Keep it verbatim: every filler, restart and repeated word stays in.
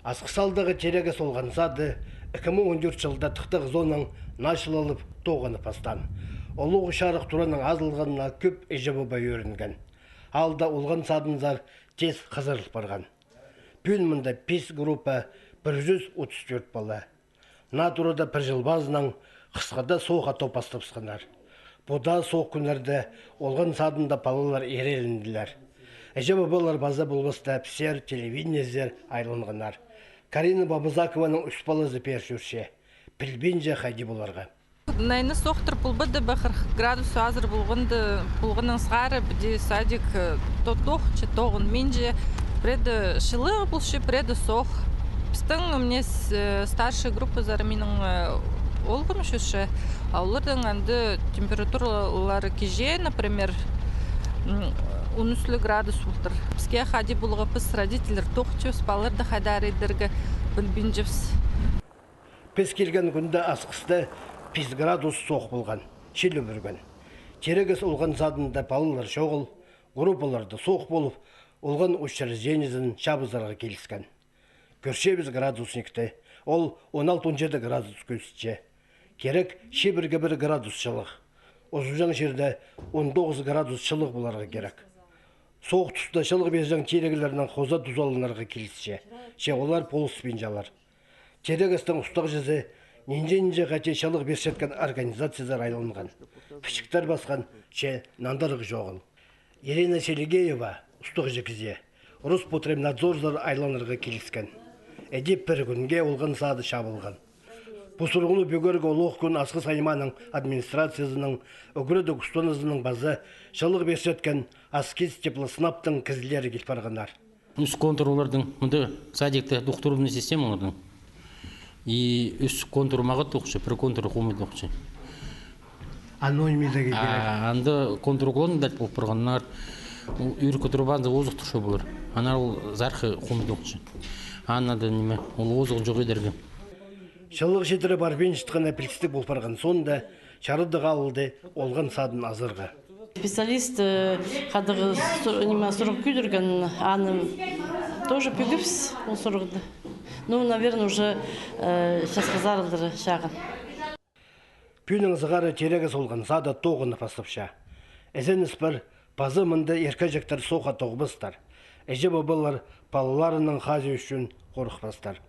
Асхыс аалдағы Тирегес олған сады ікі муң он тӧрт чылда тыхтағ зонаң начылалып тоғынып пастаан. Улуғ чарых тураның азылғанына кӧп іҷе-паба ӧрінген. Аалда олған садынзар тез хызырыл парған. Пӱӱн мында пис группа, пір чӱс отыс тӧрт пала. Наа турада пір чыл пазынаң хысхада соохха топ пастабысханнар. Пу даа соох кӱннерде олған садында палалар иреленділер. Іҷе-пабалар паза полбаста піссер, телевидениезер айланғаннар. Карина Бабазакованың ӱс палазы пеер чӧрче. Пілбинче хайди поларға. Найны соохтар полбады ба, хырых градус азыр полғанда, полғаннаң сығара піди садик, э, то тоғынча, тоғынминча, пірееде чылығ полча, пірееде соох. Пістің мына с-, э, старший группазар минің, э, оолғым чӧрче, а оларның анда температуралары кичее, например, м, он ӱс ле градус полтыр. Піске хайди поларға, піс, родительлер, тоғынчабыс, палаларды хайдар идерге пілбинчебіс. Піс килген кӱнде Асхыста пис градус соох полған, чил ӱбірген. Тирегес олған садында палалар чоғыл, группаларда соох полып, олған учреждениезін чабызарға киліскен. Кӧрчебіс градусникті, ол он алты, он читі градус кӧзітче. Кирек чибіргі пір градус чылығ. Узуҷаң чирде он тоғыс градус чылығ поларға кирек. Соох туста чылығ пирҷең тирегелернең хоза тузаланарға килісче, че олар полыспинчалар. Тирегестің устағҷызы нинҷе-нинҷе хати чылығ пирчеткен организациязар айланған. Пічіктер пасхан, че нандырығ чоғыл. Ирина Селигеева, устағҷы кізі, Роспотребнадзорзар айланарға киліскен. Іди пір кӱнге олған сады чабылған. Пу сурығны пӧгерге олох кӱн Асхыс аймааның администрациязының, ӱгредіг устаназының паза чылығ пирчеткен Аскиз теплоснаптың кізілері кил парғаннар. Ӱс контур олардың, мында садикте двухтрубный система олардың. И ӱс контур мағат тоғынча, пір контур хомай тоғынча. Аны ниме дее кирек? А, анда контур уклон даа пол парғаннар. Ол ӱркі турбазы озых турча полар. Аннаңар ол сархы хомай тоғынча. Аны даа ниме, ол озығ чох идерге. Чылығ читіре парбинчатханы пілістіг пол парған соонда, чарадығ алылды олған садын азарға. Специалист, э, хайдағ су-, ниме, сурығ кӧдірген, аны тоже пӧгібіс ол сурығны. Ну, наверное, уже, э, часхызар алдыр чағын. Пӱӱннең сығара Тирегес олған сады тоғынып пастапча. Ізеніс пар, паза мында иркеҷектер соохха тоғынбастар. Іҷе-пабалар палаларының хазии ӱчӱн хорыхпастар.